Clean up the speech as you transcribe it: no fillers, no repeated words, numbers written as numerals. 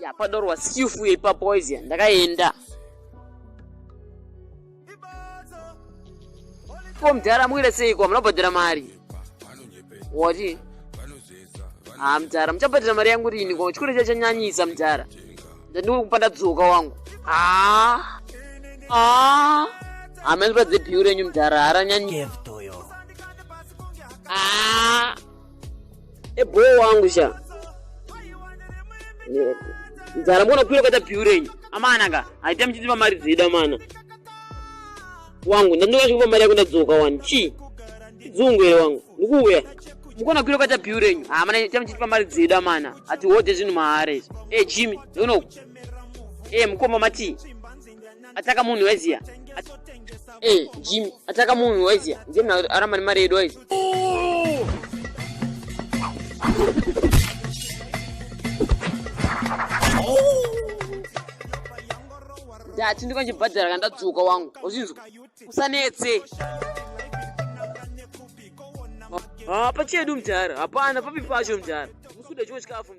Ya padorwa skillful ipapo waiziya ndakaenda. Ko mudhara mukuita seiko munobhadhara mari? Wati? Ah mudhara muchabhadhara mari yangu rini ko chikoro chachanyanyisa mudhara. Ndandikupa ndadzoka wangu. Ah. Ah. Amene padze bill renyu mudhara haranyanya. Ah. Ebo wangu sha. Nzara mbona kwira kwata bill renyu. Amana ka haita muchidzipa mari dzedu amana. Wangu ndandoka chikupa mari yako ndadzoka wani. Chi. Dzungu here wangu. Ndikuuya. Mukona kwira kwata bill renyu. Ah mana ita muchidzipa mari dzedu amana. Ati hodhe zvinhu mahara izvi. Eh Jimmy, ndikunoku. Eh mukoma mati. Ataka munhu waiziya. Eh Jimmy, ataka munhu waiziya. Ndiye munhu aramba nemari yedu waiziya. Ndati ndikachibhadhara kana ndadzoka wangu. Wazvinzwa? Usanetse. Ah, pachedu mudhara. Hapana papi pacho mudhara. Musuda chimwe chikafu.